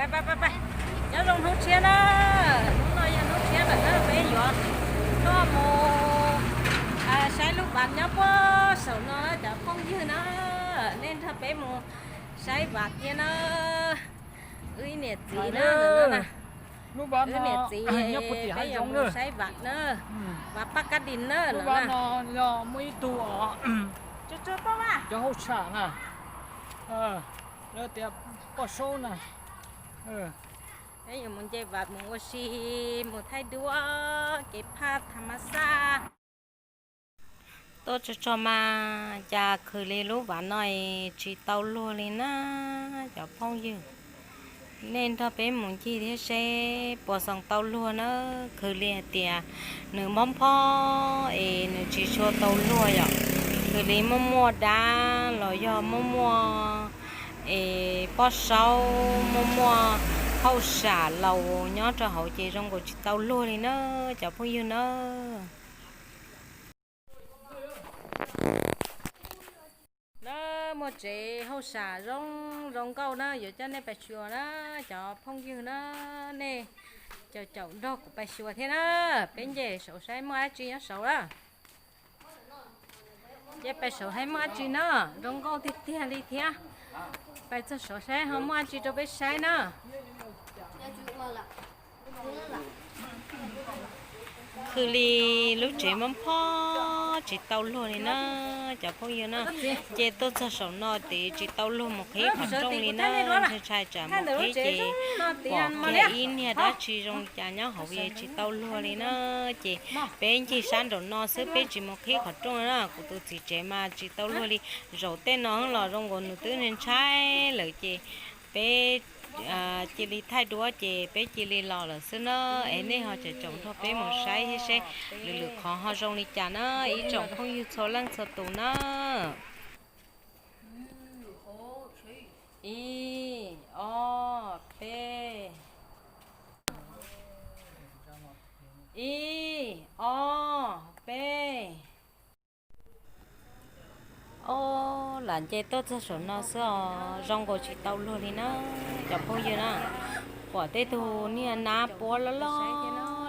Pab, pab, pab, nyob zoo hnub tshiab na. Hnub no yog hnub tshiab lawm na, peb yuav tuaj mus saib lub vaj nyob puag saum no na cov phooj ywg na. Nej nrog peb mus saib vaj thiab na. Wb ib niam txiv na, wb niam txiv, peb yuav mus saib vaj na, vaj Paj Kab Dis na. Lub vaj no yog muaj ib tug cov hauj sam na, lawv tias Poj Saub na. Peb yuav mus nce vaj mus ua si, mus thaij duab kev phaj tham mas xaj. Tuaj tso tso mas cas khwv li lub vaj no es tsis tau luag li na cov phooj ywg. Nej nrog peb mus ncig thiab seb puas xoo tau luag na. Khwv li hais tias nws mob phob es nws tsis tshua tau luag yom. Khwv li muaj muaj dab los yog muaj muaj es Poj Saub, muaj muaj hauj sam laus nyob rau hauv ces zoo nkaus tsis tau luag li na cov phooj ywg na. Na, muaj tsev hauj sam zoo zoo nkauj na, yuav coj nej pais xyuas na cov phooj ywg na. Nej caum caum nrog kuv pais xyuas thiab na. Peb nce saud saib muaj dab tsi nyob saud na. Nce pais saud saib muaj dab tsi na, zoo nkauj tiag tiag li thiab. Pais txog saud saib ho muaj dab tsi rau peb saib na. Khwv li lub tsev mob phob tsis tau luag li na cov phooj ywg na. Ces tuaj txog saum no ces tsis tau luag mus qhib qhov rooj li na. Ntshai tsam mus qhib ces pom kiag ib niag dab tsi zoo li cas nyob hauv es tsis tau luag li na. Ces peb ncig sab nraum no xwb, peb tsis mus qhib qhov rooj na. Kuv tus txiv tsev mas tsis tau luag li. Zaum tej no los zoo nkaus nws twb ntshai lawm ces peb cia li thaij duab ces peb cia li los lawm xwb na. Es nej ho caum caum nrog peb mus saib thiab seb lwm lwm qhov ho zoo li cas na ib tsoom phooj ywg txhua leej txhua tus na. Ib, ob, peb. Ib, ob, peb. Ob, lam nce tuaj txog saum no xwb os, zoo nkaus tsis tau luag li na cov phooj ywg na. Pom tej tug niag nab puab loj loj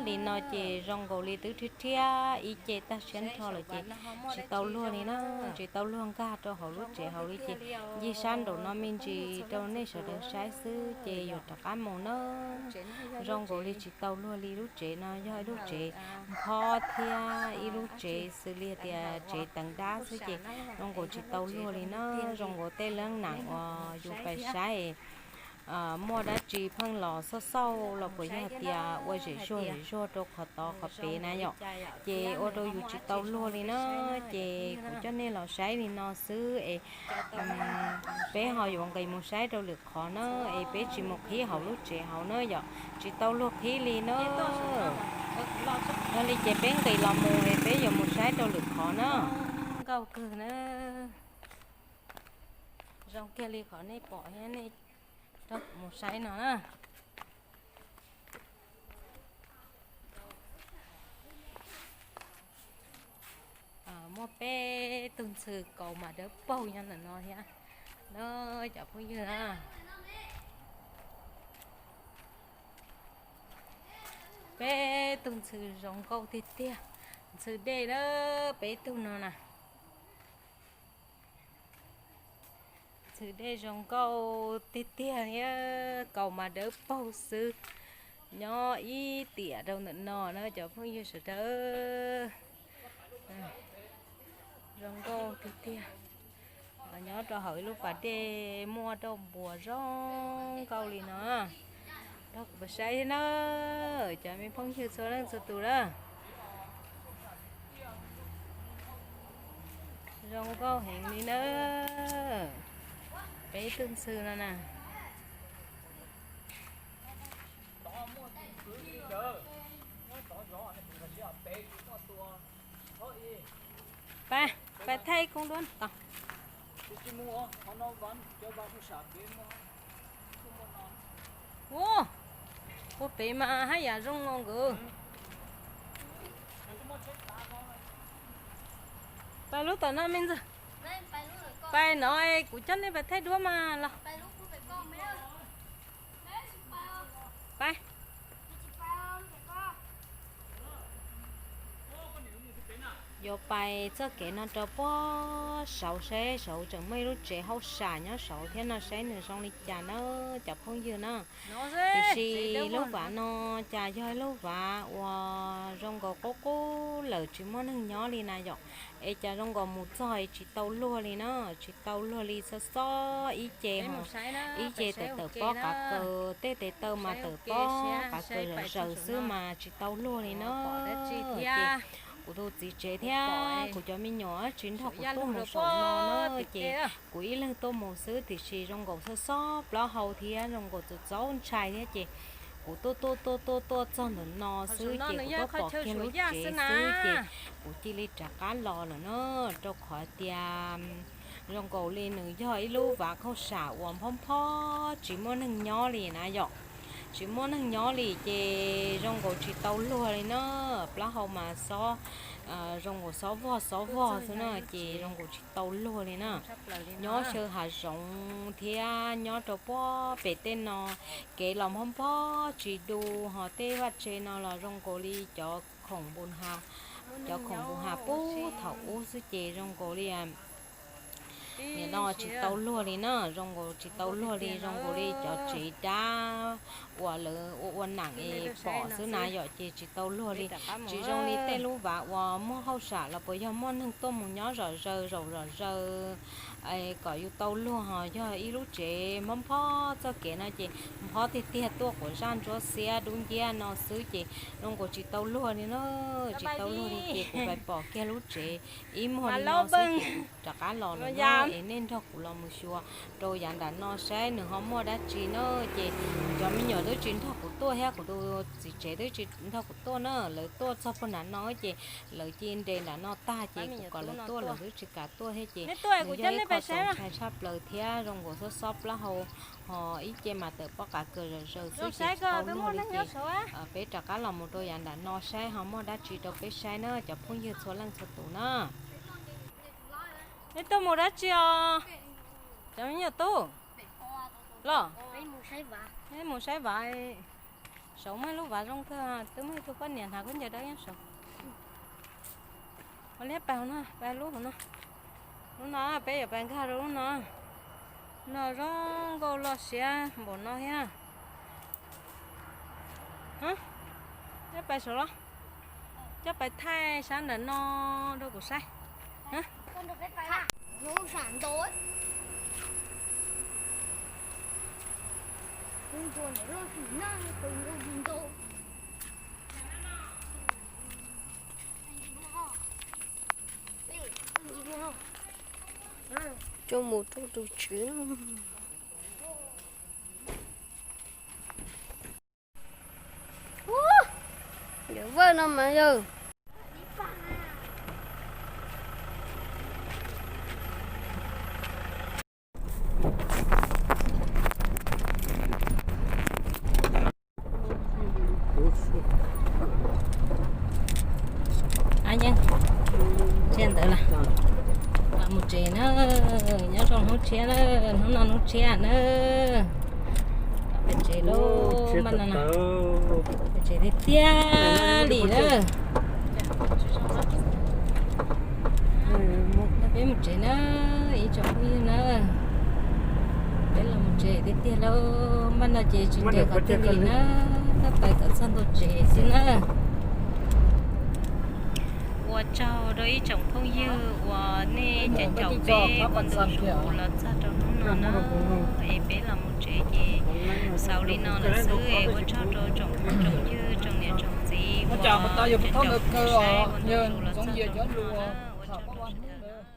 li no ces zoo nkaus li twb rhiab rhiab ib ce tag siab nrho lawm ces tsis tau luag li na, tsis tau luag nkag rau hauv lub tsev hauv li ces ncig sab nraum no me ntsis rau nej sawv daws saib xwb ces yuav rov qab mus na. Zoo nkaus li tsis tau luag li, lub tsev no yog ib lub tsev phob thiab ib lub tsev xws li tias tsev teev dab xwb ces zoo nkaus tsis tau luag li na. Zoo nkaus tej leej nam uas yus pais saib muaj dab tsi pheej los xauj xauj los puas yog tias ua zem zuag zem zuag rau qhov tod qhov pem na yom, ces ua rau yus tsis tau luag li na. Ces kuv coj nej los saib li no xwb es peb ho yuav nqis mus saib rau lwm qhov na, es peb tsis mus qhib hauv lub tsev hauv na yom, tsis tau luag qhib li na. Yog li ces peb nqis los mus es peb yuav mus saib rau lwm qhov na. Nkauj kawg na. Zoo kiag li qhov nej pom thiab nej rov mus saib no na. Muaj peb tug ntxhw kaus mas dawb paug nyob ntawm no thiab na cov phooj ywg na. Peb tug ntxhw zoo nkauj tiag tiag, ntxhw dej na, peb tug no na. Ntxhw dej zoo nkauj tiag tiag thiab kaus mas dawb paug xwb. Nyob ib tiam rau ntawm no na cov phooj ywg sawv daws. Zoo nkauj tiag tiag. Nyob rau hauv ib lub pas dej muaj rau npuas zoo nkauj li no. Nrog kuv saib thiab na cov me phooj ywg txhua leej txhua tus na. Zoo nkauj heev li na. Peb tug ntxhw no na. Pais, pais thaij koob duab tod. Ua, ua pem mas haj yam zoo nkaus. Pais lub tom no me ntxhw. Pais no kuv coj nej pais thaij duab mas los. Yuav pais txoj kev no rau puag saud saib saud tseem muaj ib lub tsev hauj sam nyob saud thiab no saib nws zoo li cas na cov phooj ywg na. Tiam sis lub vaj no cas yog ib lub vaj uas zoo nkaus qub qub lawm tsis muaj neeg nyob li na yom. Es cas zoo nkaus mus txog es tsis tau luag li na, tsis tau luag li, xob xob ib ce ho ib ce tawm tawm pob qav kaws, tej tes taw mas tawm pob qav kaws zaws zaws xwb mas tsis tau luag li na. Ces kuv tus txiv tsev thiab kuv cov me nyuam tsis nrog kuv tuaj mus saum no na, ces kuv ib leeg tuaj mus xwb tiam sis zoo nkaus xob xob plaub hau thiab zoo nkaus txaus txaus ntshai thiab ces kuv tuaj tuaj tuaj tuaj tuaj txog ntawm no xwb ces kuv tuaj pom kiag lub tsev xwb ces kuv cia li rov qab los lawm na, rau qhov tias zoo nkaus li nws yog ib lub vaj hauj sam uas nphob nphob tsis muaj neeg nyob li na yom. Tsis muaj neeg nyob li ces zoo nkaus tsis tau luag li na, plaub hau mas xob, zoo nkaus xob vog xob vog xwb na ces zoo nkaus tsis tau luag li na. Nyob xyaw hav zoov thiab nyob rau puag pem tej no, kev los nphob nphob tsis du, ho tej vaj tse no los zoo nkaus li cov khoom npu ha, cov khoom npu ha puag thaum ub xwb ces zoo nkaus li nim no tsis tau luag li na, zoo nkaus tsis tau luag li, zoo nkaus li cov tsev dab uas lawv ua ua nam es pom xwb na yom, ces tsis tau luag li. Tsis zoo li tej lub vaj uas muaj hauj sam los puas yog muaj neeg tuaj mus nyob zom zaws zaum zom zaws kom yus tau luag, ho yog ib lub tsev nphob nphob txoj kev no ces nphob tiag tiag, tuaj quav zaj ntsuab xiab dub nciab no xwb ces zoo nkaus tsis tau luag li na, tsis tau luag li ces kuv pais pom kiag lub tsev ib muag li no xwb ces kuv rov qab los lawm na. Es nej nrog kuv los mus xyuas rau yav nram no saib nws ho muaj dab tsi na. Ces cov me nyuam twb tsis nrog kuv tuaj thiab kuv tus txiv tsev twb tsis nrog kuv tuaj na, lawv tuaj txog puag nram no ces lawv cia nres nram no tag ces kuv kom lawv tuaj lawv twb tsis kam tuaj thiab ces nws yog ib qho txaus ntshai tshaj plaws thiab zoo nkaus xob xob plaub hau, ho ib ce mas tawm pob qav kaws zaws zaws xwb ces tsis tau luag li ces peb rov qab los mus rau yav nram no saib ho muaj dab tsi rau peb saib na cov phooj ywg txhua leej txhua tus na. Neb tuaj mus dab tsi os? Cov me nyuam tub los, neb mus saib vav. Saud muaj ib lub vav zoo kawg, twb muaj ib tug poj niam hnav khaub ncaws dawb nyob saud. Ua li pais hauv no, pais lub hauv no. Lub no peb yuav pais nkag rau lub no. No zoo nkauj loj siab npaum no thiab. Neb pais saud los? Coj pais thaij sab nram no rau kuv saib. Coj mus rau tus tswv. Ua, yog vawj no mas yog. Yeej, tsiaj ntawd los mus tsev na, nyob zoo hnub tshiab na, hnub no hnub tshiab na. Pem tsev lauj, npaj no na, pem tsev tiag tiag li na. Peb mus tsev na, ib tsoom phooj ywg na, peb los mus tsev tiag tiag lauj, npaj no ces tsis nres qhov twg li na, pais kom txog ntua tsev xwb na. Ua tsaug rau ib tsoom phooj ywg uas nej caum caum peb ua ntu zus los txog rau hnub no na, es peb los mus tsev ces xaus li no lawm xwb es ua tsaug rau tsoom phooj tsoom ywg tsoom niam tsoom txiv uas caum caum saib ua ntu zus los txog rau hnub no na, ua tsaug rau sawv daws.